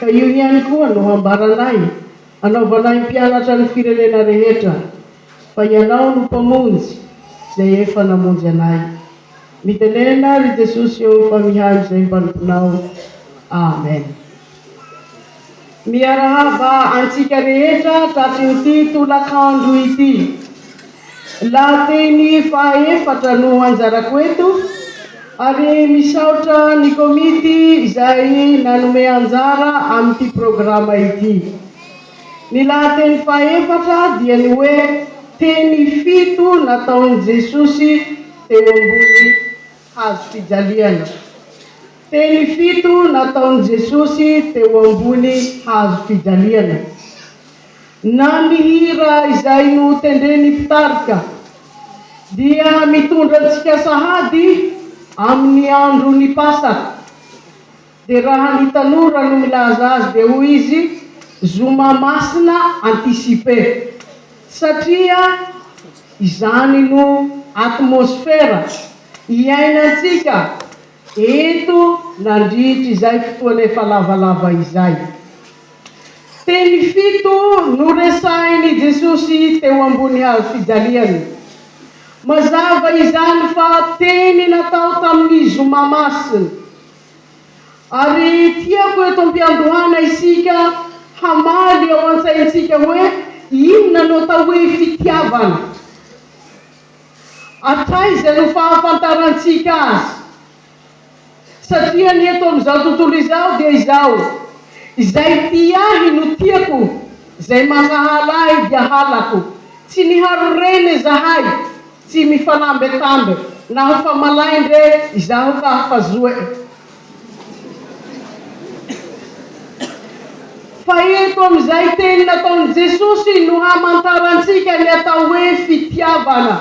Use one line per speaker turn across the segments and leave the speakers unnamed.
Ka io ihany koa no hambaranay, hanaovanay mpianatra ny firenena rehetra, fa Ianao no Mpamonjy izay efa namonjy anay. Mitenena, ry Jesosy ô, fa mihaino izay mpanomponao. Amen. Miarahaba antsika rehetra tratrin'ity tolakandro ity. Lahateny fahaefatra no anjarako eto ary misaotra ny komity izay nanome anjara amin'ity programa ity. Ny lahateny fahaefatra dia ny hoe Teny fito nataon'i Jesosy teo ambony hazo fijaliana. Teny fito nataon'i Jesosy teo ambony hazo fijaliana. Na ny hira izay notendren'ny mpitarika dia mitondra antsika sahady amin'ny andron'ny Pasaka. Dia raha ny tanora no milaza azy dia hoy izy, Zoma masina anticipé. Satria izany no atmosfera iainantsika eto nandritra izay fotoana efa lavalava izay. Teny fito noresahin'i Jesosy teo ambony hazo fijaliana. Mazava izany fa teny natao tamin'ny Zoma Masina. Ary tiako eto am-piandohana isika hamaly ao an-tsaintsika hoe inona no atao hoe fitiavana? Hatraiza no fahafantarantsika azy? Satria ny eto amin'izao tontolo izao dia izao, izay tia ahy no tiako, izay mankahala ahy dia halako. Tsy niharo reny izahay, tsy mifanambetambe, naho fa malain-dre izaho ka fazoe. Fa eto amin'izay teny nataon'i Jesosy no hamantarantsika ny atao hoe fitiavana.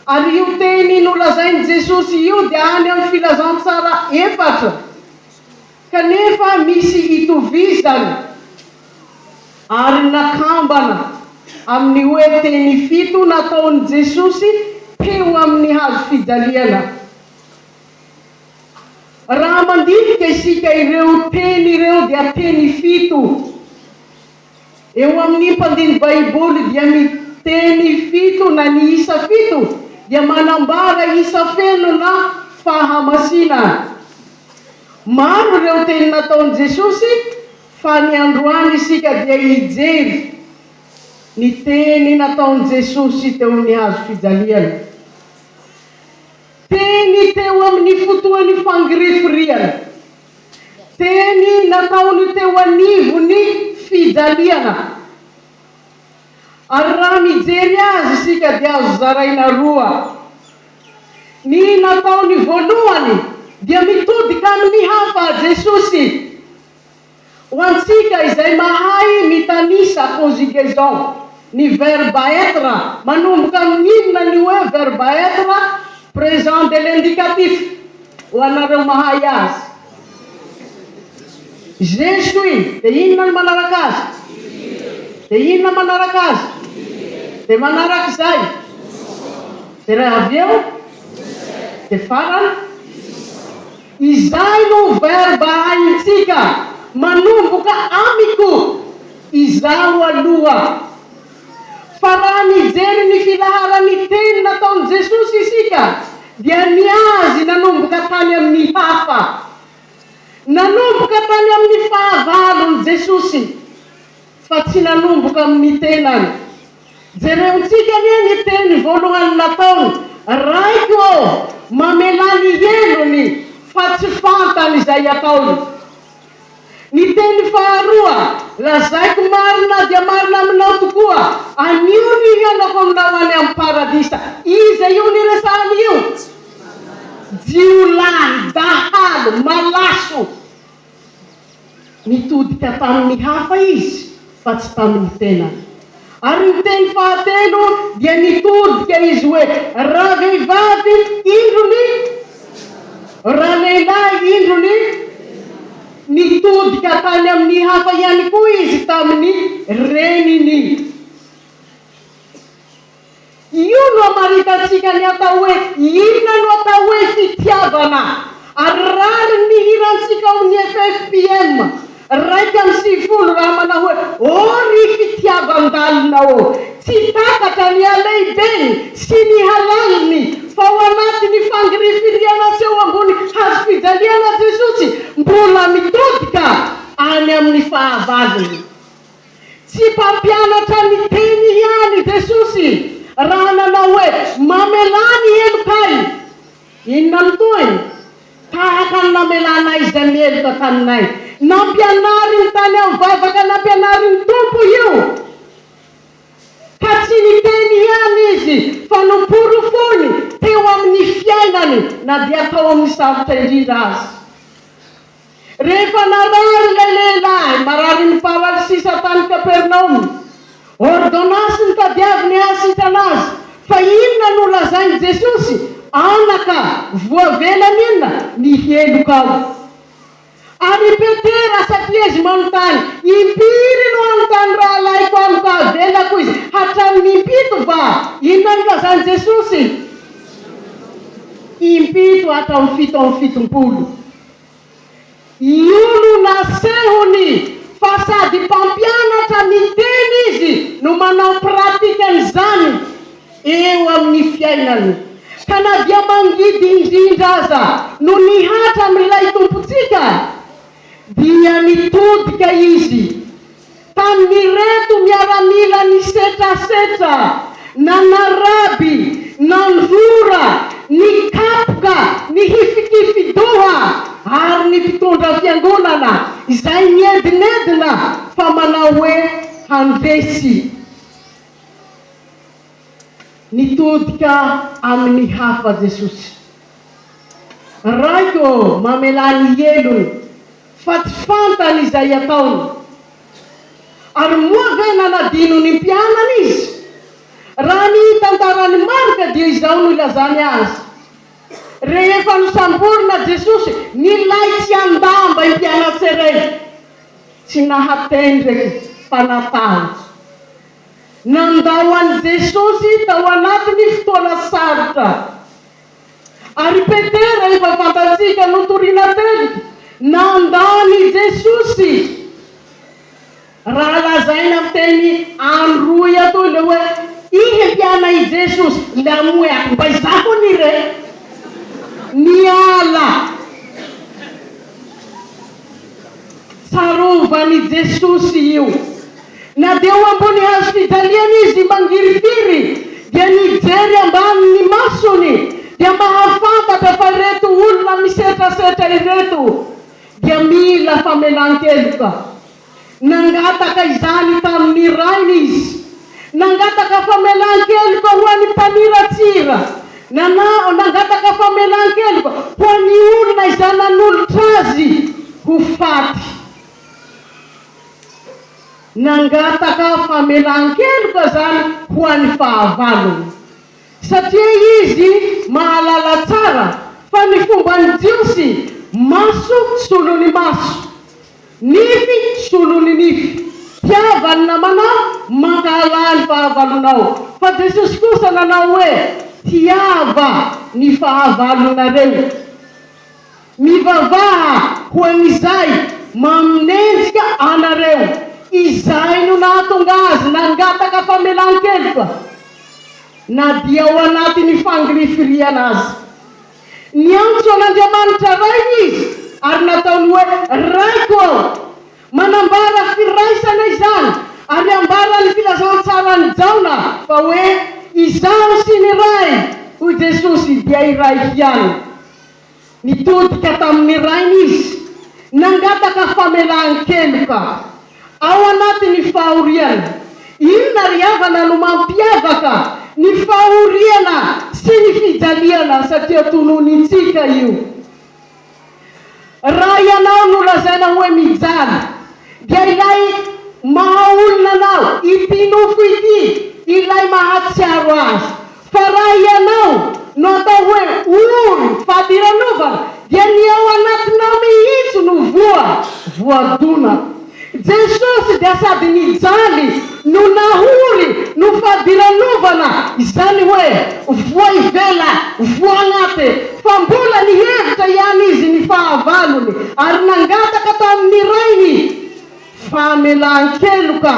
Ary io teny nolazain'i Jesosy io dia any amin'ny Filazantsara efatra, kanefa misy itovizany ary nakambana amin'ny hoe teny fito nataon'i Jesosy teo amin'ny hazo fijaliana. Raha mandinika isika ireo teny ireo dia teny fito. Eo amin'ny mpandini-baiboly dia ny teny fito na ny isa fito dia manambara isa feno na fahamasinana. Maro ireo teny nataon'i Jesosy fa ny androany isika dia hijery ny teny nataon'i Jesosy teo amin'ny hazo fijaliana. Teny teo amin'ny fotoan'ny fangirifiriana. Teny nataony teo anivon'ny fijaliana. Ary raha mijery azy isika dia azo zaraina roa. Ny nataony voalohany dia mitodika amin'ny hafa Jesosy. Ho antsika izay mahay mitanisa conjugaison ny verbe être, manomboka amin'ny inona ny hoe verbe être? Présent de l'indicatif, ho anareo mahay azy. Je suis, dia inona no manaraka azy? Dia inona manaraka azy? Dia manarak'izay? Dia raha avy eo? Dia farany? Izay no verbe haintsika manomboka amiko, izaho aloha. Fa raha mijery ny filaharan'ny teny nataon'i Jesosy isika dia ny azy nanomboka tany amin'ny hafa. Nanomboka tany amin'ny fahavalon'i Jesosy fa tsy nanomboka amin'ny tenany. Jereontsika anie ny teny voalohany nataony, Raiko ô, mamelà ny helony fa tsy fantany izay ataony. Ny teny faharoa, Lazaiko marina dia marina aminao tokoa, anio no hihaonako aminao any amin'ny Paradisa. Iza io niresahany io? Jiolahy, dahalo, malaso. Nitodika tamin'ny hafa izy fa tsy tamin'ny tenany. Ary ny teny fahatelo dia nitodika izy hoe, Ravehivavy, indro ny, ralehilahy, indro ny. Nitodika tany amin'ny hafa ihany koa izy tamin'ny reniny. Io no amaritantsika ny atao hoe inona no atao hoe fitiavana ary rariny ny hirantsika ao amin'ny FFPM. 91 raha manao hoe, Ô ry fitiavan-dalina ô! Tsy takatra ny halehibeny sy ny halaliny, fa ao anatin'ny fangirifiriana sy eo ambony hazo fijaliana Jesosy mbola mitodika any amin'ny fahavalony. Tsy mpampianatra ny teny ihany Jesosy raha nanao hoe, Mamelà ny helokay. Inona no tohiny? Tahaka ny namelanay izay meloka taminay. Nampianariny tany amin'ny vavaka nampianarin'ny Tompo io. Ka tsy niteny ihany izy fa noporofoiny teo amin'ny fiainany na dia tao amin'ny sarotra indrindra aza. Rehefa narary ilay lehilahy mararin'ny paralysisa tany Kapernaomy, ôrdônansy notadiaviny hahasitrana azy, fa inona no lazain'i Jesosy? Anaka, voavela ny inona? Ny helokao. Ary i Petera, satria izy manontany, Impiry no hanontany rahalahiko amiko hahavelako izy? Hatramin'ny impito va? Inona no lazain'i Jesosy? Impito hatramin'ny 77. Io no nasehony fa sady mpampianatra miteny izy no manao pratique an'izany eo amin'ny fiainany. Ka na dia mangidy indrindra aza no nihatra amin'ilay Tompontsika dia nitodika izy tamin'ireto miaramila nisetrasetra, nanaraby, nandrora, nikapoka, nihifikifi-doha ary ny mpitondra fiangonana izay niedinedina fa manao hoe handresy. Nitodika amin'ny hafa Jesosy. Raiko ô, mamelà ny helony. Fa tsy fantany izay ataony. Ary moa ve nanadino ny mpianany izy? Raha ny tantaran'i Marka dia izao no ilazany azy, Rehefa nosamborina Jesosy, nilay tsy an-damba i mpianatse rey. Tsy nahatendreky fa natahotra. Nandao an'i Jesosy tao anatin'ny fotoana sarotra. Ary Petera efa fantatsika notorina teto, nandà an'i Jesosy. Raha lazaina amin'ny teny Androy ato ilay hoe ihe mpiana i Jesosy, lamoe ako mba izaho ny re. Niala. Tsarovan'i Jesosy io. Na dia eo ambony hazo fijaliana izy mangirifiry dia nijery ambany ny masony dia mahafantatra fa ireto olona misetrasetra ireto dia mila famelan-keloka. Nangataka izany tamin'ny Rainy izy. Nangataka famelan-keloka ho an'ny mpaniratsira. Nanao, nangataka famelan-keloka ho an'ny olona izay nanolotra azy ho faty. Nangataka famelan-keloka izany ho an'ny fahavalony, satria izy mahalala tsara fa ny fomban'ny Jiosy, maso solon'ny maso, nify solon'ny nify. Tiava ny namanao, mankahalà ny fahavalonao. Fa Jesosy kosa nanao hoe, Tiava ny fahavalonareo. Mivavaha ho an'izay manenjika anareo. Izay no nahatonga azy nangataka famelan-keloka, na dia ao anatin'ny fangirifiriana aza. Niantso an'Andriamanitra Rainy izy, ary nataony hoe, Raiko ô! Manambara firaisana izany, ary ambaran'ny Filazantsaran'i Jaona fa hoe, Izaho sy ny Ray, hoy Jesosy, dia iray ihany. Nitodika tamin'ny Rainy izy, nangataka famelan-keloka. Ao anatin'ny fahoriana, inona ry havana no mampiavaka ny fahoriana sy ny fijaliana satria tononintsika io? Raha ianao no lazaina hoe mijaly, dia ilay maha olona anao, ity nofo ity, ilay mahatsiaro azy. Fa raha ianao no atao hoe ory fadiranovana, dia ny ao anatinao mihitsy no voa, voadona. Jesosy dia sady nijaly no nahory no fadiranovana, izany hoe voa ivela, voa agnaty, fa mbola nihevitra ihany izy ny fahavalony ary nangataka tamin'ny Rainy. famelan-keloka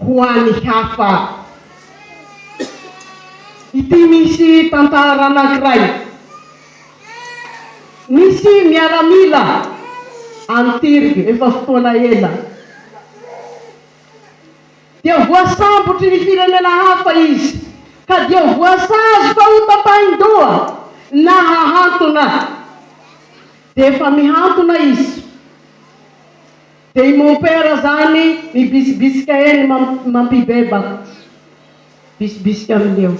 ho an'ny hafa. Ity misy tantara anankiray. Nisy miaramila any Tirgy efa fotoana ela. Dia voasambotry ny firenena hafa izy, ka dia voasazy fa ho tapahin-doha na hahantona. Dia efa mihantona izy. Dia i mompera zany mibisibisika eny mampibebaka. Bisibisika aminy eo.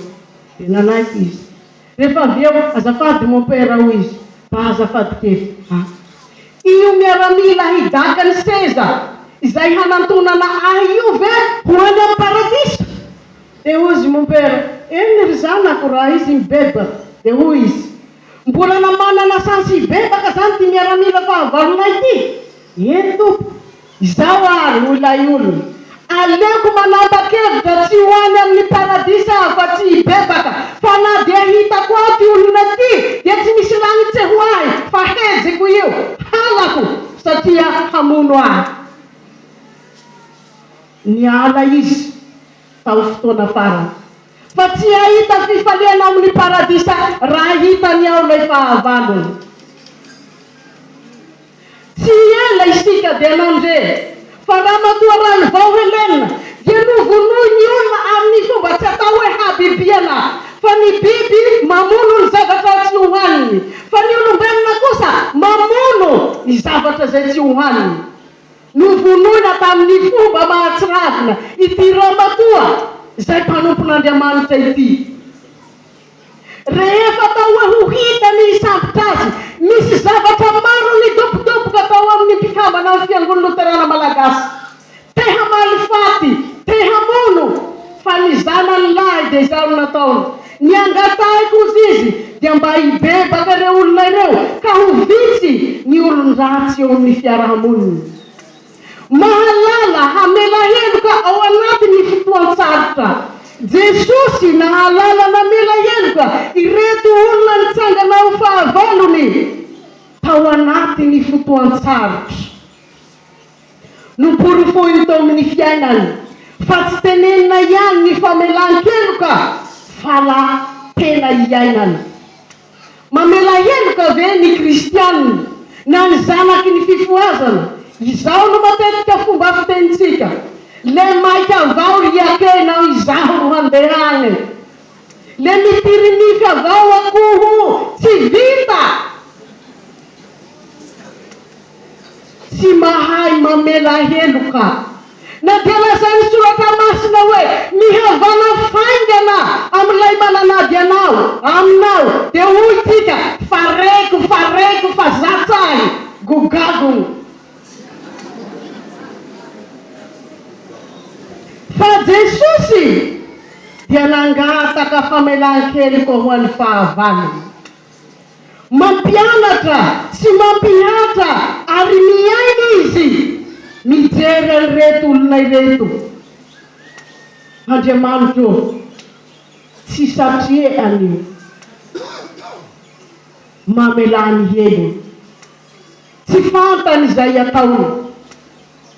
Dia nanaiky izy. Rehefa avy eo, azafady mompera hoy izy, mba azafady kely a. Io miaramila hidaka ny seza izay hanantonana ahy io ve ho any amin'ny paradisa? Dia hoy izy mompera, eny ry zanako raha izy mibebaka. Dia hoy izy, mbola na manana chance hibebaka zany ity miaramila fahavalonay ity? Eny tompoko. Izao àry, hoy ilay olona, aleoko manapa-kevitra tsy ho any amin'ny paradisa aho fa tsy hibebaka, fa na dia hitako ao ity olona ity dia tsy misy lanitse ho ahy fa hejiko io, halako satria hamono ahy. Niala izy tao fotoana farany fa tsy hahita fifaliana ao amin'ny paradisa raha hitany ao ilay fahavalony. Tsy ela isika dia nandre fa Ramatoa Ralivao Helena dia novonoin'ny olona amin'ny fomba tsy atao hoe habibiana fa ny biby mamono ny zavatra tsy hohaniny fa ny olombelona kosa mamono ny zavatra izay tsy hohaniny. Novonoina tamin'ny fomba mahatsiravina ity ramatoa izay mpanompon'Andriamanitra ity. Rehefa atao hoe ho hita ny hisambotra azy, misy zavatra maro nidobodoboka tao amin'ny mpikambana amin'ny Fiangon'ny Loterana Malagasy. Te hamaly faty, te hamono, fa ny zanany lahy dia izao no nataony. Ny angatahiko hozy izy dia mba hibebaka ireo olona ireo ka ho vitsy ny olon-dratsy eo amin'ny fiarahamonina. Mahalala hamela heloka ao anaty ny fotoan-tsarotra. Jesosy nahalala namela heloka ireto olona nitsangana ho fahavalony tao anaty ny fotoan-tsarotra. Noporofoiny tao amin'ny fiainany fa tsy tenenina ihany ny famelan-keloka fa la tena iainana. Mamela heloka ve ny kristiana na ny zanaky ny fifohazana? Izao no matetika fomba fitenintsika, Le maika avao ry ake nao izaho ro handeha agne. Le mitiry nify avao akoho tsy vita! Tsy mahay mamela heloka. Na dia lazain'ny Soratra Masina hoe mihavana faingana amin'ilay manan'ady anao, aminao, dia hoy tsika, fa reko, fa reko, fa zatra ahy, gogagony. Fa Jesosy dia nangataka famelan-keloka ho an'ny fahavalony. Mampianatra sy mampihatra ary miaina izy mijery an'ireto olona ireto. Andriamanitra ô, tsy satrie anio. Mamelà ny helony. Tsy fantany izay ataony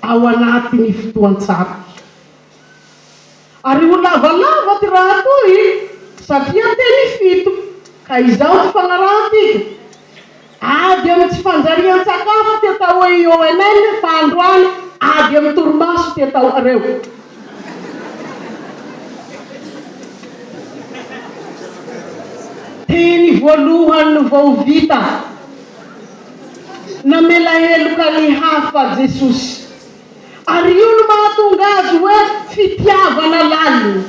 ao anatin'ny fotoan-tsarotra. Ary ho lavalava ty raha toy satria teny fito ka izao ty fagnarahantika. Ady amin'ny tsy fanjarian-tsakafo ty atao hoe IONN fa androany ady amin'ny torimaso ty ataoareo. Teny voalohany no vao vita. Namela heloka ny hafa Jesosy. Ary io no mahatonga azy hoe fitiavana lalina.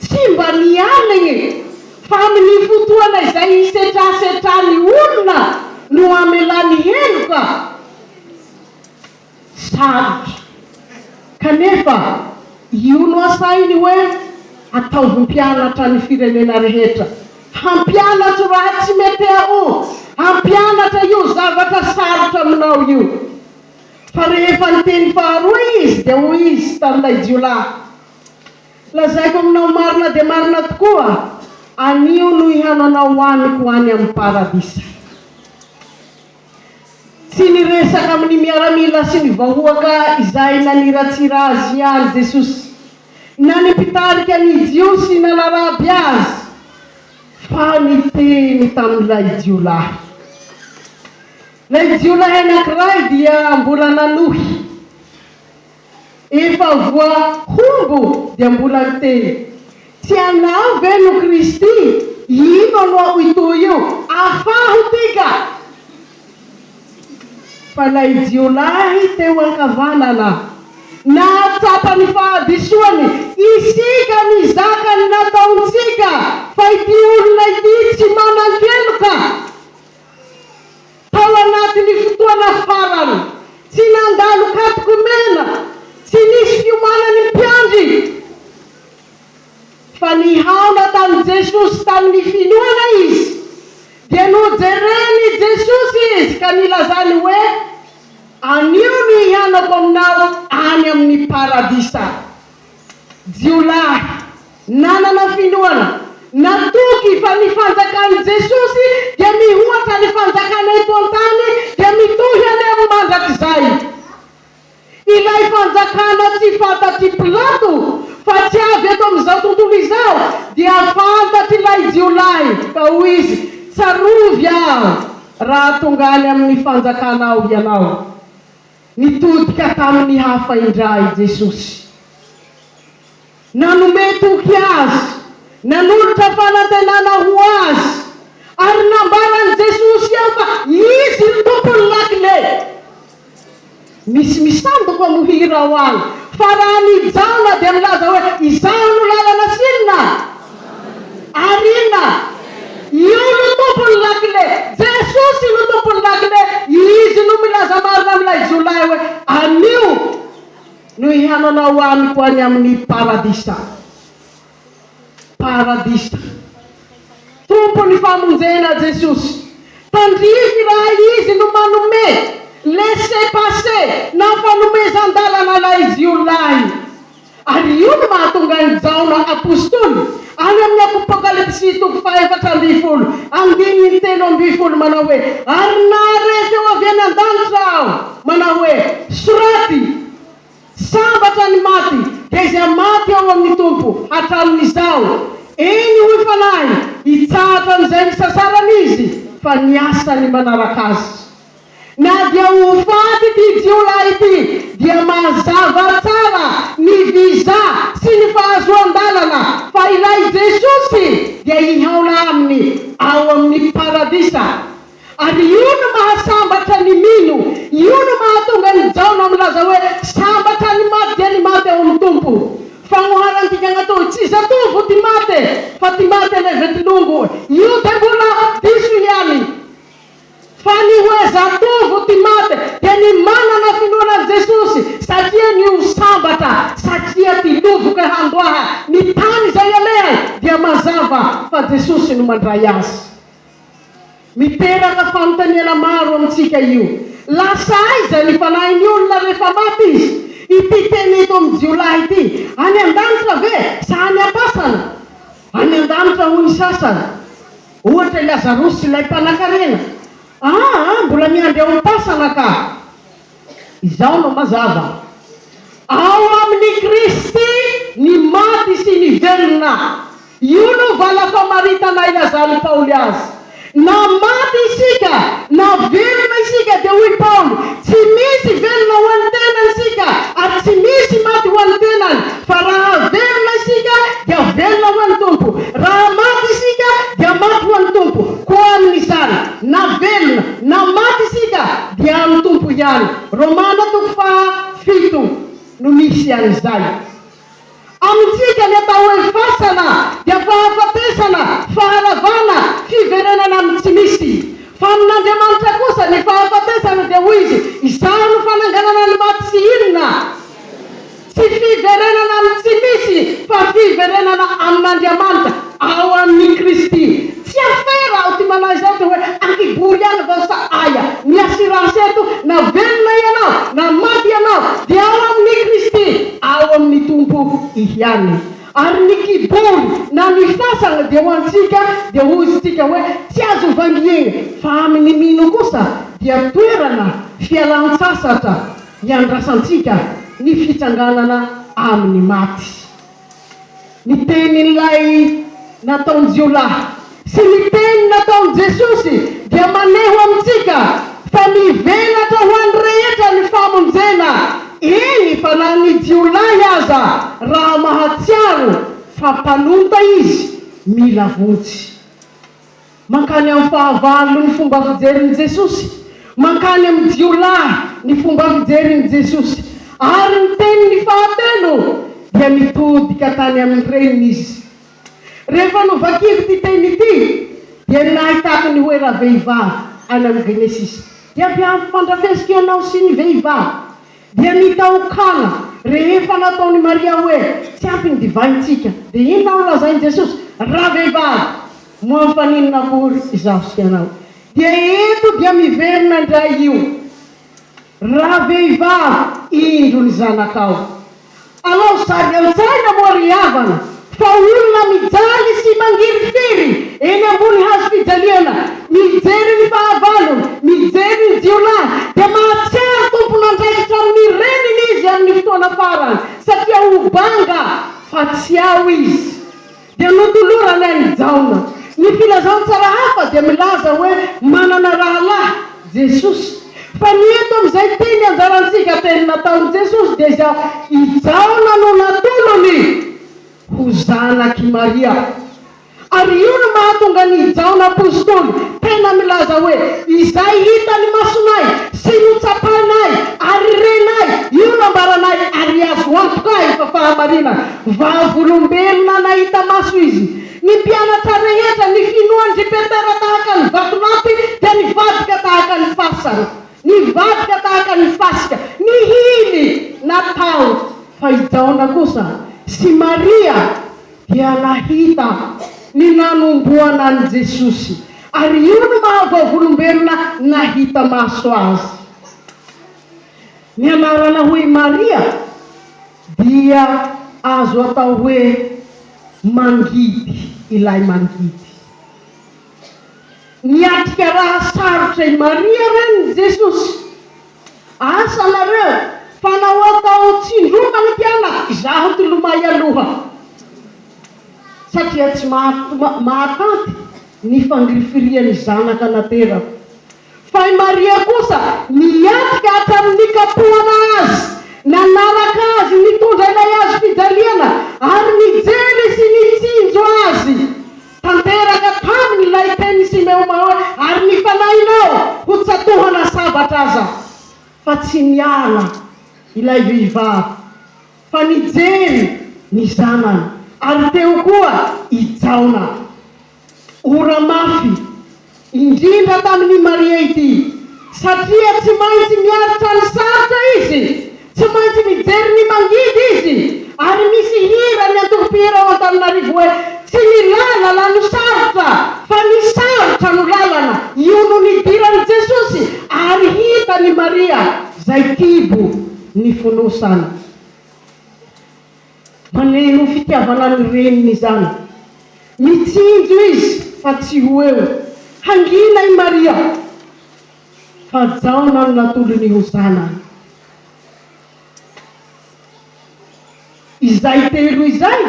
Tsy mba mianigny fa amin'ny fotoana izay hisetrasetrany olona no hamelany heloka. Sarotra. Kanefa io no asainy hoe ataovy mpianatra ny firenena rehetra. Hampianatro raha tsy metea'o hampianatra io zavatra sarotra aminao io. Fa rehefa niteny faharoa izy, dia hoy izy tamin'ilay jiolahy, Lazaiko aminao marina dia marina tokoa, anio no hihaonanao amiko any amin'ny Paradisa. Tsy niresaka amin'ny miaramila sy ny vahoaka izay naniratsira Azy ihany Jesosy, na ny mpitarika ny Jiosy nanaraby Azy, fa niteny tamin'ilay jiolahy. Ilay jiolahy anankiray dia mbola nanohy. Efa voahombo dia mbola niteny. Tsy anao ve no Kristy? Ino aloha itoy io? Afaho tika! Fa ilay jiolahy teo ankavanana, nahatsapa ny fahadisoany, isika mizaka ny nataontsika, fa ity olona ity tsy manan-keloka. Tao anatin'ny fotoana farany, tsy nandalo katoko mena, tsy nisy fiomanan'ny mpiandry, fa nihaona tamin'i Jesosy tamin'ny finoana izy. Dia nojeren'i Jesosy izy ka nilazany hoe, Anio no hihaonako aminao any amin'ny Paradisa. Jiolahy nanana finoana, natoky fa ny fanjakan'i Jesosy dia mihoatra ny fanjakana eto an-tany dia mitohy any amin'ny mandrakizay. Ilay fanjakana tsy fantatr'i Pilato fa tsy avy eto amin'izao tontolo izao dia fantatr'ilay jiolahy ka hoy izy, Tsarovy aho raha tonga any amin'ny fanjakanao ianao. Nitodika tamin'ny hafa indray Jesosy. Nanome toky azy, nanolotra fanantenana ho azy, ary nambaran'i Jesosy eo fa Izy no tompon'ny lakile. Misy misandoka no hira ao any, fa raha ny Jaona dia milaza hoe Izaho no lalana sy inona? Ary inona? Io no tompon'ny lakile. Jesosy no tompon'ny lakile. Izy no milaza marina amin'ilay jiolahy hoe, Anio no hihananao amiko any amin'ny paradisa. Paradisa. Tompon'ny famonjena Jesosy. Tandrify raha Izy no manome laissez-passer na fanomezan-dalana ilay jiolahy. Ary io no mahatonga an'i Jaona Apostoly, any amin'ny Apokalypsy toko faha-14, andininy 13 manao hoe, Ary nahare feo avy any an-danitra aho, manao hoe, Soraty, Sambatra ny maty, dia izay maty ao amin'ny Tompo hatramin'izao. Eny, hoy Fanahy, hitsahatra amin'izay nisasarany izy, fa ny asany manaraka azy. Na dia ho faty ity jiolahy ity dia mazava tsara ny visa sy ny fahazoan-dalana fa ilay Jesosy dia hihaona aminy ao amin'ny paradisa. Ary io no mahasambatra ny mino, io no mahatonga an'i Jaona milaza hoe sambatra ny maty dia ny maty ao amin'ny Tompo. Fagnoharan-dikagna toy, tsy zatovo ty mate fa ty mate leve ty longo, io dia mbola diso ihany. Fa ny hoe zatovo ty mate dia ny manana finoana an'i Jesosy satria ny ho sambatra satria ty lovoka handoaha ny tany izay alehany dia mazava fa Jesosy no mandray azy. Miteraka fanontaniana maro amintsika io. Lasa aiza ny fanahin'ny olona rehefa maty izy? Ity teny eto amin'ny jiolahy ity, any an-danitra ve sa any am-pasana? Any an-danitra hoy ny sasany. Ohatra i Lazarosy ilay mpanakarena. Aa, mbola miandry ao am-pasana ka! Izao no mazava, Ao amin'i Kristy ny maty sy ny velona. Io no vala famaritana ilazan'i Paoly azy. Na maty isika, na velona isika, dia hoy Paoly, tsy misy velona ho an'ny tenany isika, ary tsy misy maty ho an'ny tenany, fa raha velona isika, dia velona ho an'ny Tompo, raha maty isika, dia maty ho an'ny Tompo. Koa amin'izany, na velona, na maty isika, dia an'ny Tompo ihany. Romana toko faha fito no misy an'izay. Amintsika ny atao hoe fasana dia fahafatesana, faharavana, fiverenana amin'ny tsy misy. Fa amin'Andriamanitra kosa ny fahafatesana dia hoy Izy, Izaho no fananganana ny maty sy inona? Tsy fiverenana amin'ny tsy misy fa fiverenana amin'Andriamanitra ao amin'i Kristy. Tsy afera ao ty manahy izao dia hoe ankibory ihany vao sa aia. Ny assurance eto na velona ianao na maty ianao dia ao amin'i Kristy, ao amin'ny Tompo ihany. Ary ny kibory na ny fasana dia ho antsika dia hoy isika hoe tsy azo vangiana fa amin'ny mino kosa. dia toerana fialan-tsasatra hiandrasantsika ny fitsanganana amin'ny maty. Ny tenin'ilay nataon-jiolahy sy ny teny nataon'i Jesosy dia maneho amintsika fa mivelatra ho an'ny rehetra ny famonjena, eny fa na ny jiolahy aza raha mahatsiaro fa mpanota izy mila vonjy. Mankany amin'ny fahavalo ny fomba fijerin'i Jesosy, mankany amin'ny jiolahy ny fomba fijerin'i Jesosy, ary ny teniny fahatelo dia nitodika tany amin'ny reniny izy. Rehefa novakiko ity teny ity dia nahitako ny hoe ravehivavy any amin'ny Genesisy dia ampifandrafesiko ianao sy ny vehivavy Dia ny tao Kana, rehefa nataon'i Maria hoe, Tsy ampy ny divaintsika, dia inona no lazain'i Jesosy? Ravehivavy, moa mifaninona akory izaho sy ianao? Dia eto dia miverina indray io, Ravehivavy, indro ny zanakao. Alao sary an-tsaina moa ry havana fa olona mijaly sy mangirifiry eny ambony hazo fijaliana, mijery ny fahavalony, mijery ny jiolahy, dia mahatsiaro tompon'andraikitra amin'ny reniny izy amin'ny fotoana farany satria ho banga fa tsy ao izy. Dia notolorany an'i Jaona. Ny filazantsara hafa dia milaza hoe manana rahalahy Jesosy. Fa ny eto amin'izay teny anjarantsika teny nataon'i Jesosy dia izao, i Jaona no natolony ho zanak'i Maria. Ary io no mahatonga an'i Jaona Apostoly tena milaza hoe, Izay hitan'ny masonay sy notsapainay ary renay, io no ambaranay ary azo antoka ahy fa fahamarinana. Vavolombelona nahita maso izy. Ny mpianatra rehetra, ny finoan-dry Petera tahaka ny vatolampy dia nivadika tahaka ny fasana, nivadika tahaka ny fasika, nihily, natahotra. Fa i Jaona kosa sy Maria dia nahita ny nanomboana an'i Jesosy, ary io no maha vavolombelona nahita maso azy. Ny anarana hoe Maria dia azo atao hoe mangidy ilay mangidy. Niatrika raha sarotra i Maria renin'i Jesosy. Asa nareo fa na ho atao tsindroma ny mpianako izaho tolomay aloha satria tsy mahatanty ny fangirifirian'ny zanaka naterako. Fa i Maria kosa niatrika hatramin'ny nikapohana azy, nanaraka azy nitondra ilay hazo fijaliana ary nijery sy nitsinjo azy. Tanteraka taminy ilay tenin'i Simeoma hoe, Ary ny fanahinao hotsatohana sabatra aza. Fa tsy niala ilay vehivavy, fa nijery ny zanany. Ary teo koa i Jaona. Ora mafy indrindra tamin'i Maria ity, satria tsy maintsy miaritra ny sarotra izy, tsy maintsy mijery ny mangidy izy, ary misy hira ny antoko-mpihira ao Antananarivo hoe, Tsy ny lalana no sarotra, fa ny sarotra no lalana. Io no nidiran'i Jesosy, ary hitan'i Maria izay kibo nifonosana. Maneho fitiavana ny reniny izany. Mitsinjo izy fa tsy ho eo. Hangina i Maria fa Jaona no natolony ho zanany. Izay telo izay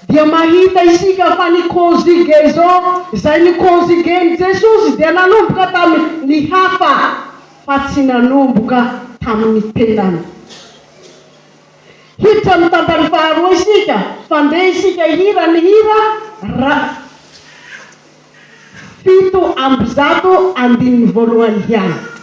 dia mahita isika fa ny conjugaison izay ni-conjuguer-n'i Jesosy dia nanomboka tamin' ny hafa fa tsy nanomboka tamin' ny tenany. Hiditra amin'ny tapany faharoa isika, fa ndeha isika hihira ny hira ra 107 andininy voalohany ihany.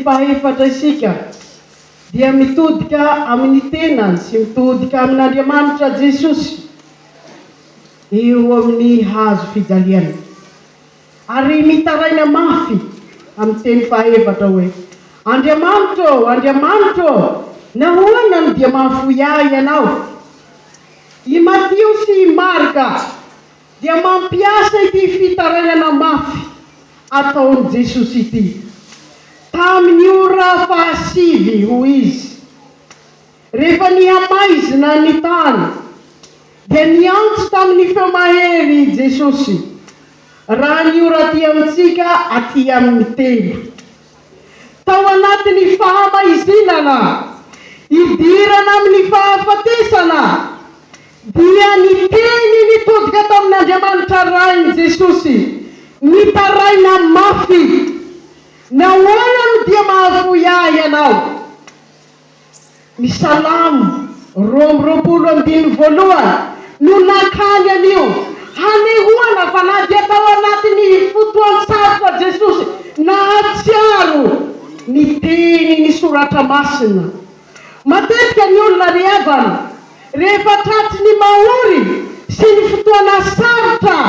fahefatra isika dia mitodika amin'ny tenany sy mitodika amin'Andriamanitra Jesosy eo amin'ny hazo fijaliana. Ary mitaraina mafy amin'ny teny fahefatra hoe, Andriamanitro ô, Andriamanitro ô, nahoana no dia mahafoy ahy Ianao? I Matio sy i Marka dia mampiasa ity fitarainana mafy ataon'i Jesosy ity. Tamin'ny ora fahasivy, hoy izy, rehefa nihamaizina ny tany, dia niantso tamin'ny feo mahery i Jesosy, raha ny ora aty amintsika aty amin'ny telo. Tao anatin'ny fahamaizinana, hidirana amin'ny fahafatesana, dia niteny nitodika tamin'Andriamanitra Rainy Jesosy, nitaraina mafy, Nahoana no dia mahafoy ahy Ianao? Ny Salamo 22 andininy voalohany no nakany an'io, hanehoana fa na dia tao anatin'ny fotoan-tsarotra Jesosy, nahatsiaro ny teny ny Soratra Masina. Matetika ny olona ry havana, rehefa tratry ny mahory sy ny fotoana sarotra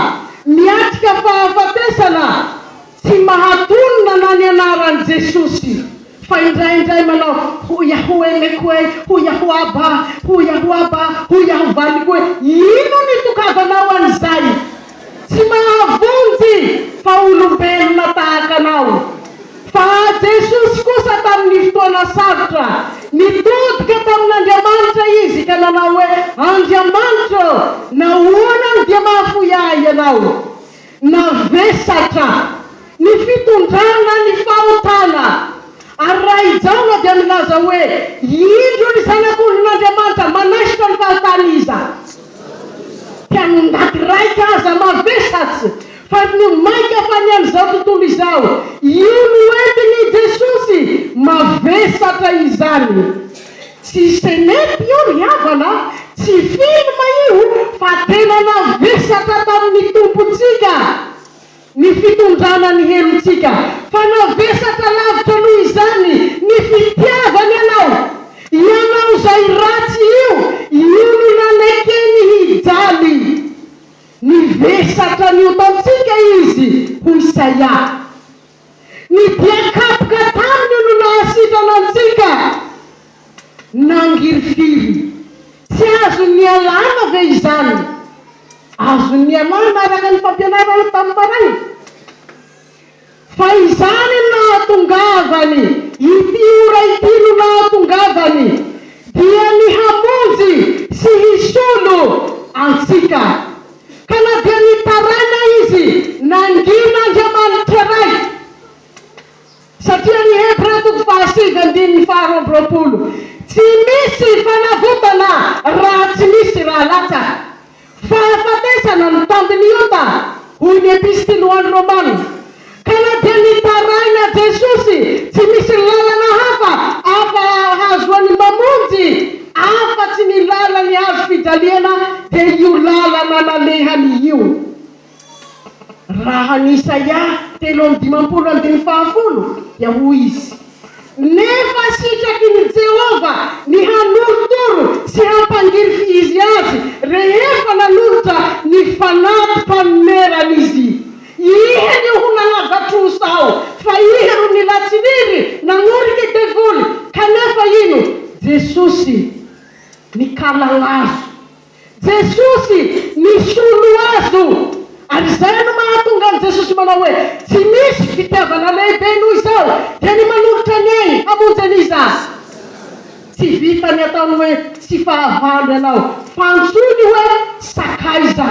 miatrika fahafatesana, tsy mahatonona na ny anaran'i Jesosy fa indraindray manao hoy aho emeko e, hoy aho aba, hoy aho aba, hoy aho valiko e, ino ny tokavanao an'izay? Tsy mahavonjy fa olombelona tahaka anao. Fa Jesosy kosa tamin'ny fotoana sarotra, nitodika tamin'Andriamanitra Izy ka nanao hoe, Andriamanitra ô, nahoana no dia mahafoy ahy Ianao? Navesatra ny fitondrana ny fahotana. Ary raha i Jaona dia milaza hoe, Indro ny Zanak'olon'Andriamanitra manaisotra ny fahotan'iza? Tsy an'ny ndaty raika aza mavesatse, fa ny mainka fa ny an'izao tontolo izao. Io no entin'i Jesosy, mavesatra izany. Tsy senety io ry havana a, tsy film io fa tena navesatra tamin'ny Tompontsika ny fitondrana ny helotsika, fa navesatra lavitra noho izany ny fitiavany anao, ianao izay ratsy io, io no nanekeny hijaly. Nivesatra ny otantsika Izy, hoy Isaia. Ny dian-kapoka taminy no nahasitrana antsika. Nangirifiry. Tsy azony nialana ve izany? Azony nialana araka ny fampianarana tamin'ny maraina. Fa izany no nahatongavany, ity ora ity no nahatongavany, dia ny hamonjy sy hisolo antsika. Ka na dia nitaraina izy, nangina Andriamanitra Ray. Satria ny Hebreo toko fahasivy andininy faharoa amby roapolo, Tsy misy fanavotana raha tsy misy ra latsaka. Fahafatesana no tambin'ny ota, hoy ny Epistily ho an'ny Romana. Ka na dia nitaraina Jesosy, tsy misy lalana hafa afa ahazoany mamonjy afa-tsy ny lalan'ny hazo fijaliana, dia io lalana nalehany io. Raha ny Isaia 53 andininy fahafolo dia hoy izy, Nefa sitraky ny Jehovah ny hanorotoro sy hampangirifiry azy rehefa nanolotra ny fanati-panonerana izy. Ihe no ho nanava-trosa ao, fa ihe ro nilatsiriry nagnorike devoly, kanefa ino? Jesosy nikalagna azo. Jesosy nisolo azo. Ary izay no mahatonga an'i Jesosy manao hoe, Tsy misy fitiavana lehibe noho izao, dia ny manolotra ny ainy hamonjy an'iza? Tsy vita ny ataony hoe tsy fahavalo ianao, fa antsoiny hoe sakaiza.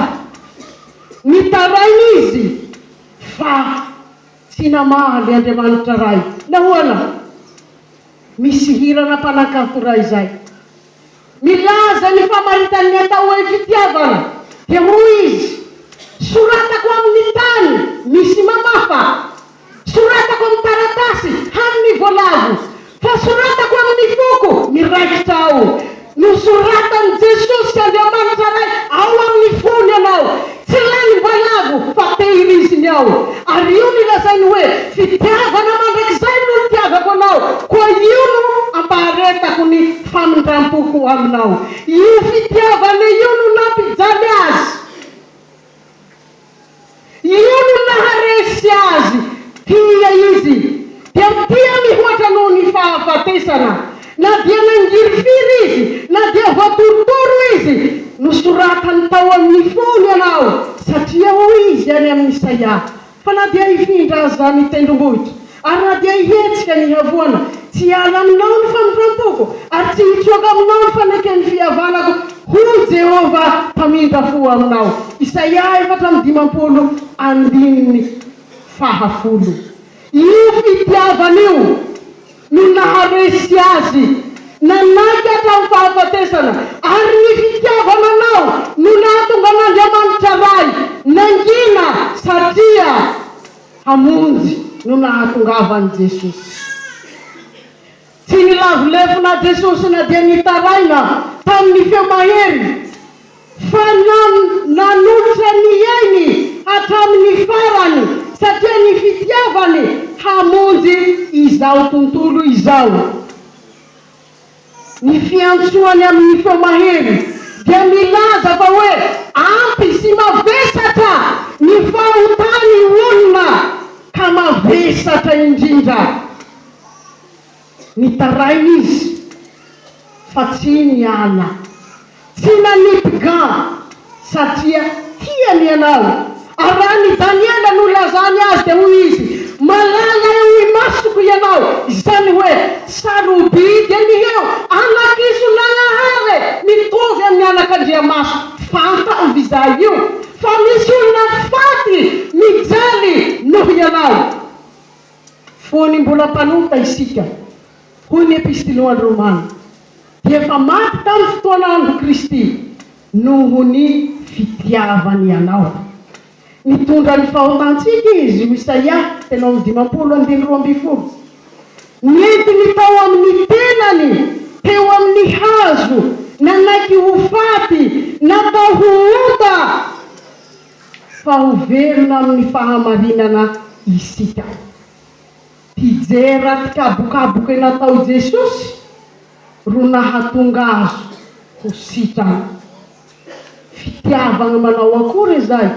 Nitaraina izy fa tsy namaly Andriamanitra Ray. Nahoana? Misy hirana mpanakanto iray izay. Milaza ny famaritan'ny atao hoe fitiavana, dia hoy izy, Soratako amin'ny tany misy mamafa, soratako amin'ny taratasy hanin'ny voalavo, fa soratako amin'ny foko miraikitra ao. Nosoratan'i Jesosy Andriamanitra Ray ao amin'ny fony ianao. Tsy lanim-boalavo fa tehiriziny ao. Ary io no lazainy hoe, Fitiavana mandrakizay no nitiavako anao. famindrampoko aminao. Io fitiavana io no nampijaly azy. Io no naharesy azy. Tia izy, dia tia mihoatra noho ny fahafatesana. Na dia nangirifiry izy, na dia voatorotoro izy, nosoratany tao amin'ny fony ianao, satria hoy izy any amin'i Isaia, Fa na dia hifindra aza ny tendrombohitra, ary na dia hihetsika ny havoana, tsy hiala aminao ny famindram-poko, ary tsy hitsoaka aminao ny faneken'ny fihavanako, hoy Jehovah, Mpamindra fo aminao. Isaia 54, andininy fahafolo. Io fitiavana io no naharesy azy nanaiky hatramin'ny fahafatesana, ary ny fitiavana anao no nahatonga an'Andriamanitra Ray nangina satria hamonjy no nahatongavan'i Jesosy. Tsy nilavo lefona Jesosy na dia nitaraina tamin'ny feo mahery fa nanolotra ny ainy hatramin'ny farany satria ny fitiavany hamonjy izao tontolo izao. Ny fiantsoany amin'ny feo mahery dia milaza fa hoe ampy sy mavesatra ny fahotany olona ka mavesatra indrindra. Nitaraina izy fa tsy niala. Tsy nanipy gant satria tiany ianao. Ary raha ny Daniela no nilazany azy dia hoy izy, Malala eo imasoko ianao, izany hoe sarobidy an'ireo anak'iso Nagnahary mitovy amin'ny anak'Andriamaso. Fantao visa io fa misy olona faty mijaly noho ianao. Fony mbola mpanota isika, hoy ny Epistily ho an'ny Romana, dia efa maty tamin'ny fotoana andro Kristy noho ny fitiavany anao. Nitondra ny fahotantsika Izy, hoy Isaia 53 andininy 12. Nentiny tao amin'ny tenany, teo amin'ny hazo, nanaiky ho faty, natao ho ota, fa ho velona amin'ny fahamarinana isika. Mpijera mpikabokaboka natao i Jesosy ro nahatonga azy ho sitrana. Fitiavagna manao akory izay?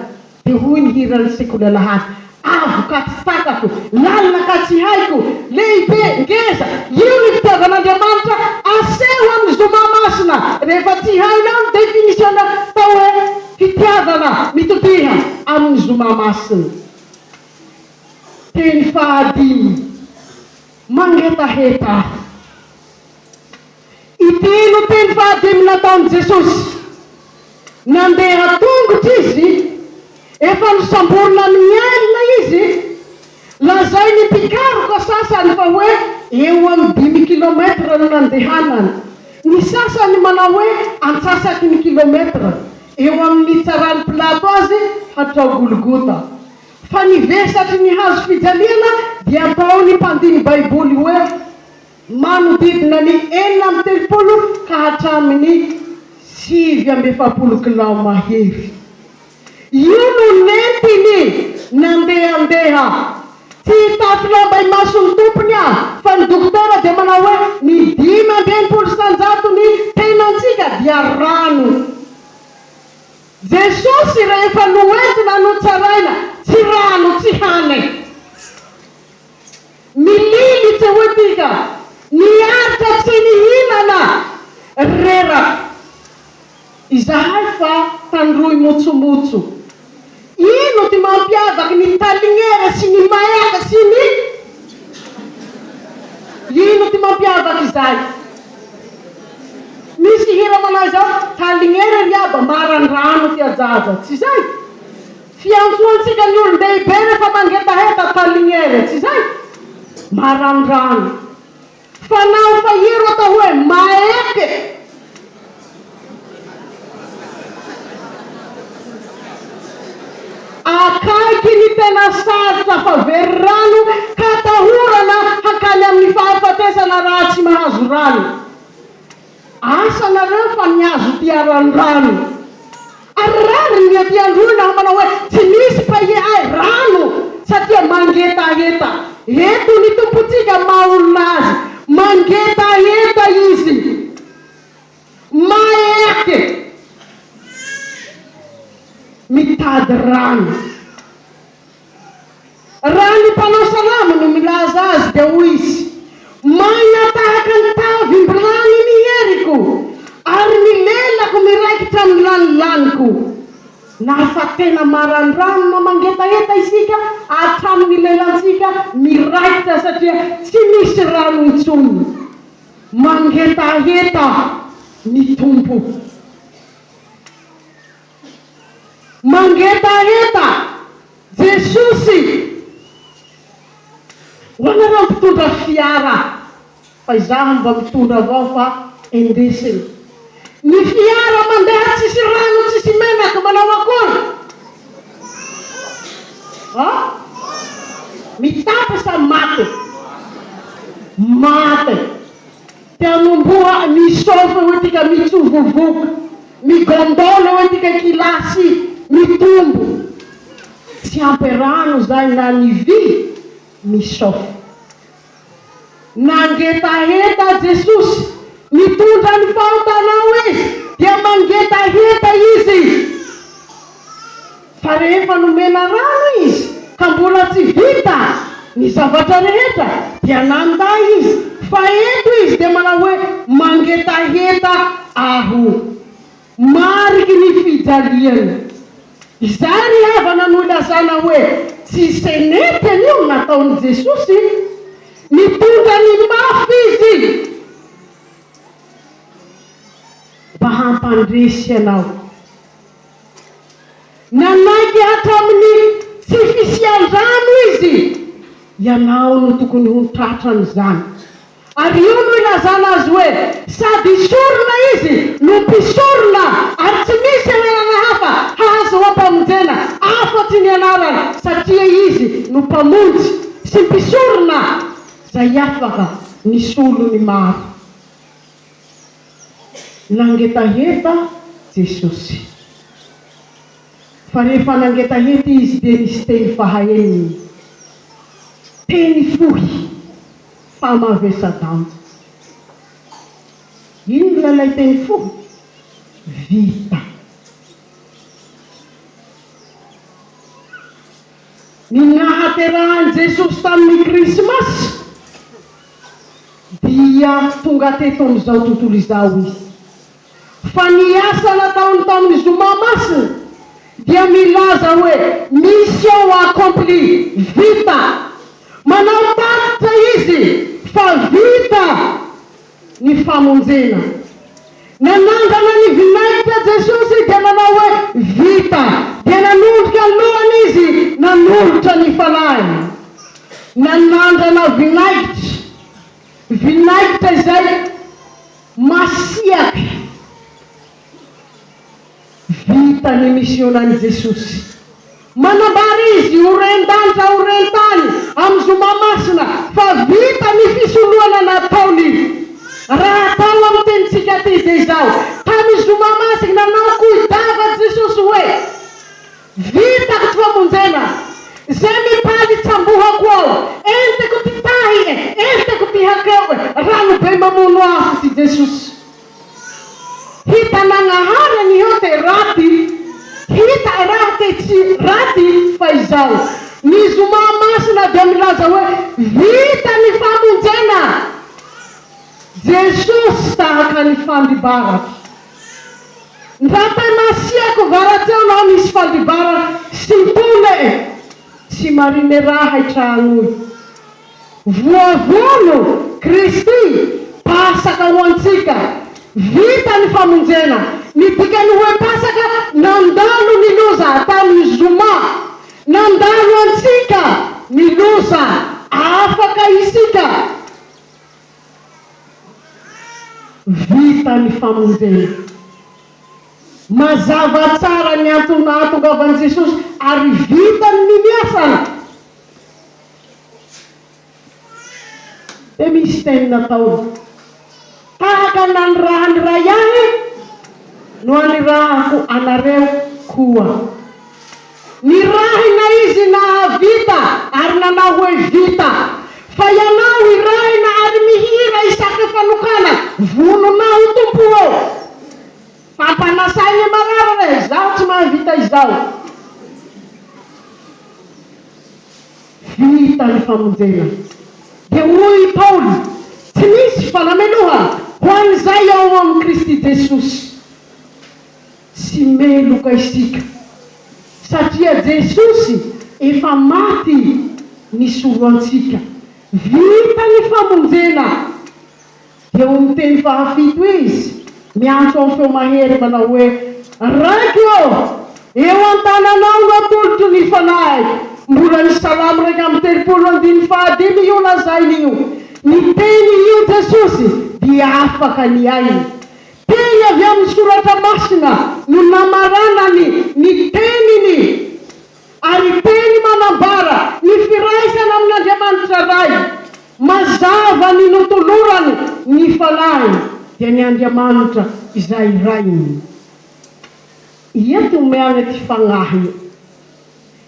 Dia hoy ny hiran'ny sekoly alahady, Avo ka tsy takako, lalina ka tsy haiko, lehibe, ngeza. Io ny fitiavan'Andriamanitra aseho amin'ny zoma masina. Rehefa tsy hainao ny définition atao hoe fitiavana, mitodiha amin'ny zoma masina. Teny fahadimy, mangetaheta aho. Ity no teny fahadimy nataon'i Jesosy. Nandeha tongotra izy, efa nosamborina amin'ny alina izy. Lazain'ny mpikaroka sasany fa hoe eo amin'ny dimy kilometra no nandehanany. Ny sasany manao hoe antsasaky ny kilometra, eo amin'ny nitsaran'i Pilato azy hatrao Golgota. Fa ny vesatry ny hazo fijaliana dia ataon'ny mpandini-baiboly hoe manodidina ny 36 ka hatramin'ny 49 kilao mahery. Io no nentiny nandehandeha. Tsy hitafy lamba imason'ny tompony aho, fa ny dokotera dia manao hoe ny 65 isan-jaton'ny tenantsika dia rano. Jesosy rehefa noentina notsaraina, tsy rano tsy hany. Mililitse hoy tika, niaritra tsy nihinana, reraka. Izahay fa tandroy motsomotso. Ino ty mampiavaky ny talignere sy ny maeka sy ny Ino ty mampiavaky izay? Misy hira manao izao, Talignere ry aba, marandrano ty ajaja. Tsy izay? Fiantsoantsika ny olon-dehibe rehefa mangetaheta talignere, tsy izay? Marandrano. Fa naho fa ia ro atao hoe maeke? Akaiky ny tena sarotra fa very rano ka atahorana hankany amin'ny fahafatesana raha tsy mahazo rano. Asa nareo fa ny azo tiaran-drano. Ary rariny ny aty Androy naho manao hoe tsy misy paie ay rano satria mangetaheta. Eto ny Tompontsika maha olona azy, mangetaheta izy. Mitady rano. Raha ny mpanao salamo no milaza azy dia hoy izy, Maina tahaka ny tavim-bilany ny heriko, ary ny lelako miraikitra amin'ny lanilaniko. Na fa tena marandrano na mangetaheta isika, hatramin'ny lelantsika miraikitra satria tsy misy rano intsony. Mangetaheta ny Tompo. Mangetaheta Jesosy! Ho anareo mpitondra fiara, fa izaho mba mitondra avao fa indesina. Ny fiara mandeha tsisy rano tsisy menaka manao akory? A? Mitapy sa maty? Maty. Te hanomboha mi-chauffe hoe tika mitsovovoka, mi-gondole hoe tika kilasy mitombo. Tsy ampy rano zay na ny vy mi-chauffe. Nangetaheta Jesosy, nitondra ny fahotanao Izy dia mangetaheta Izy. Fa rehefa nomena rano izy ka mbola tsy vita ny zavatra rehetra dia nandà izy, fa eto izy dia manao hoe mangetaheta aho. Mariky ny fijaliany. Izay ry havana no ilazana hoe tsy senety anio ny nataon'i Jesosy. Nitondra ny mafy izy mba hampandresy anao. Nanaiky hatramin'ny tsy fisian-drano izy. Ianao no tokony ho tratran'izany. Ary io no ilazana azy hoe sady sorona izy no mpisorona ary tsy misy anarana hafa hahazoam-pamonjena afa-tsy ny anarany satria izy no Mpamonjy sy Mpisorona izay afaka nisolo ny maro. Nangetaheta Jesosy. Fa rehefa nangetaheta Izy dia nisy teny fahaenina. Teny fohy fa mavesa-danja. Inona ilay teny fohy? Vita. Ny nahaterahan'i Jesosy tamin'ny Krismasy dia tonga teto amin'izao tontolo izao Izy. Fa ny asa nataony tamin'ny Zoma Masina dia milaza hoe mission accomplie, vita. Manao tatitra Izy fa vita ny famonjena. Nanangana ny vinaigitra Jesosy dia nanao hoe vita. Dia nanondrika ny lohany Izy nanolotra ny Fanahiny. Nanandrana vinaigitra, vinaigitra izay masiaka. Vita ny misionan'i Jesosy. Manambara Izy ho ren-danitra ho ren-tany amin'ny Zoma Masina fa vita ny fisoloana nataony. Raha atao amin'ny tenintsika aty dia izao, tamin'ny Zoma Masina nanao koidava Jesosy hoe, Vitako ty famonjena, ze mipaly tsambohako ao, entiko ty tahy e, entiko ty hakeo e, rano be mamono afo ty Jesosy. Hitan'Agnahary an'iheo te raty, hita raha te tsy raty fa izao. Ny zoma masina dia milaza hoe vita ny famonjena. Jesosy tahaka ny fandribaratra. Ndra te nasiako varatseo naho nisy fandribara sintogne e, tsy marine raha i tragnoy. Voavono Kristy, Pasaka ho antsika. Vita ny famonjena. Ny dikan'ny hoe Pasaka, nandalo ny loza tamin'ny zoma. Nandalo antsika ny loza. Afaka isika. Vita ny famonjena. Mazava tsara ny antony nahatongavan'i Jesosy ary vitany ny niasany. Dia misy teny nataony, Tahaka ny nanirahan'ny Ray Ahy no anirahako anareo koa. Nirahina Izy nahavita ary nanao hoe vita. Fa ianao irahina ary mihira isaky fanokana, Vonona aho Tompo ô! Fampanasay ny marary re, izaho tsy mahavita izao. Vita ny famonjena. Dia hoy i Paoly, Tsy misy fanamelohana ho an'izay ao amin'i Kristy Jesosy. Tsy meloka isika, satria Jesosy efa maty nisolo antsika. Vita ny famonjena. Dia ho miteny fahafito izy, miantso amin'ny feo mahery manao hoe, Raiko ô, eo an-tananao no atolotro ny fanahiko. Mbola ny Salamo 31 andininy fahadimy io lazainy io. Niteny io Jesosy dia afaka ny ainy. Teny avy amin'ny Soratra Masina no namaranany ny teniny. Ary teny manambara ny firaisana amin'Andriamanitra Ray. Mazava ny notolorany ny Fanahiny, dia ny Andriamanitra izay Rainy. Ia ty omeagne ty Fagnahy io?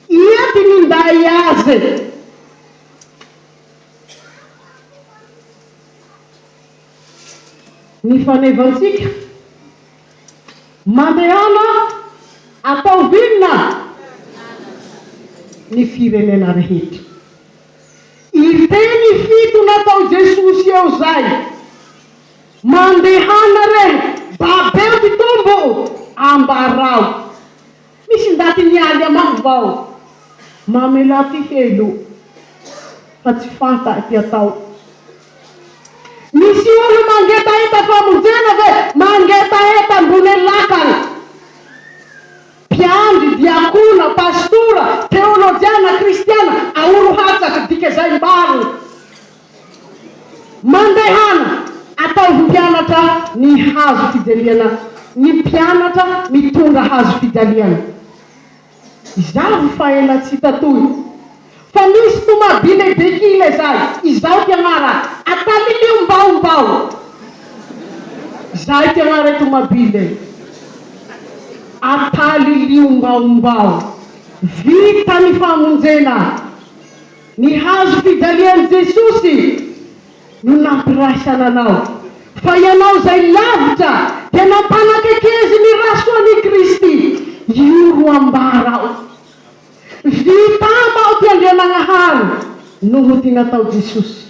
Ia ty minday aze? Ny fanevantsika. Mandehana ataovy inona ny firenena rehetra. Ireny fito natao Jesosy eo zay. Mandehana re, babeo ty tombo, ambarao. Misy ndaty mialy amako vao? Mamelà ty helo fa tsy fanta ty atao. Misy olo mangetaheta famonjena ve? Mangetaheta ambone lakana. Mpiandry, diakona, pastora, teolojiana, kristiana, ahoro hatsaky dika zay marina. Mandehana, ataovy mpianatra ny hazo fijaliana ny mpianatra mitondra hazo fijaliana. Izaho fa ela tsy hita toy. Fa misy tomabile be kile zay, izao ty agnara, atalilio mbao mbao. Zay ty agnara i tomabile. Atalilio mbao mbao. Vita ny famonjena. Ny hazo fijalian'i Jesosy no nampiraisana anao, fa ianao izay lavitra dia nampanakaikeziny rasoan'i Kristy. Io ro ambara ao. Vita ama'o ty Andrianagnahary noho ty natao Jesosy.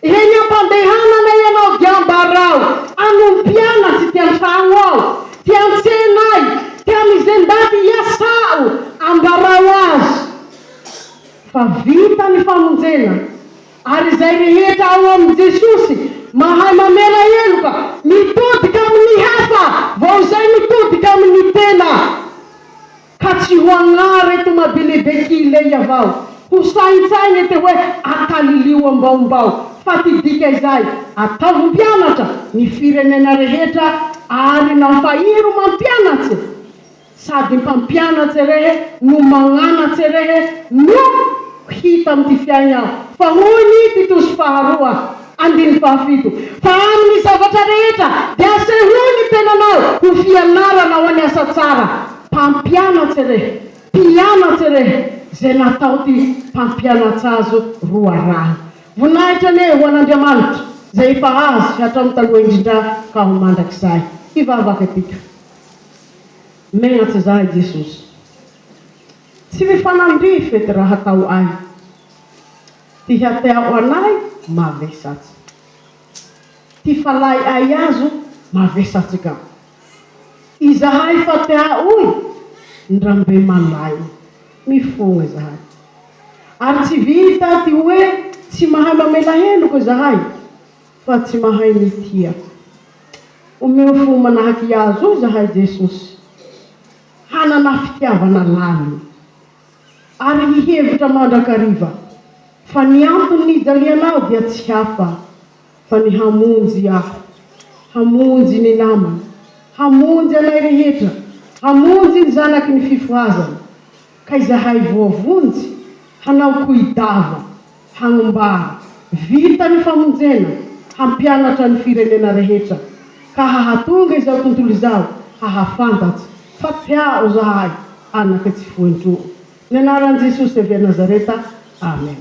Eny am-pandehanana ianao dia ambarao ano mpianatsy ty an-tragno ao, ty an-tsena ay, ty amy ze ndaty iasa'o, ambarao azy. Fa vita ny famonjena, ary izay rehetra ao amin'i Jesosy mahay mamela heloka, mitodika amin'ny hafa vao izay mitodika amin'ny tena. Ka tsy ho agnara tomabile be kiley avao, ho saintsaigne te hoe atalilio ambaombao, fa ty dika izay, ataovy mpianatra ny firenena rehetra ary nampahiro mampianatse. Sady mpampianatse rehe no magnanatse rehe no hita amy ty fiaigna'o. Fa hoy ny Titosy faharoa, andininy fahafito, Fa amy ny zavatra rehetra dia asehoy ny tenanao ho fianarana ho an'ny asa tsara. Mpampianatse rehe, mpianatse rehe, ze natao ty mpampianats'azo ro araho. Voninahitra anie ho an'Andriamanitra, zay efa azy hatramin'ny taloha indrindra ka ho mandrakizay. Hivavaka tika. Megnatse zahay Jesosy. Tsy mifanandrife ty raha atao'ay. Ty hatea'o anay mavesatse. Ty falai'ay azo mavesatse ka. Izahay fa tea'oy ndra mbe malaigny. Mifogne zahay. Ary tsy vita ty hoe tsy mahay mamela heloke zahay fa tsy mahay mitia. Omeo fo manahaky Azo zahay Jesosy, hanana fitiavana lalina, ary hihevitra mandrakariva fa ny antony nijalianao dia tsy hafa fa ny hamonjy aho, hamonjy ny namana, hamonjy anay rehetra, hamonjy ny zanaky ny fifohazana, ka izahay voavonjy hanao koidava hagnombara, vita ny famonjena, hampianatra ny firenena rehetra, ka hahatonga izao tontolo izao hahafantatsy fa tea'o zahay anake tsy foin-tro'o. Ny anaran'i Jesosy avy a Nazareta. Amen.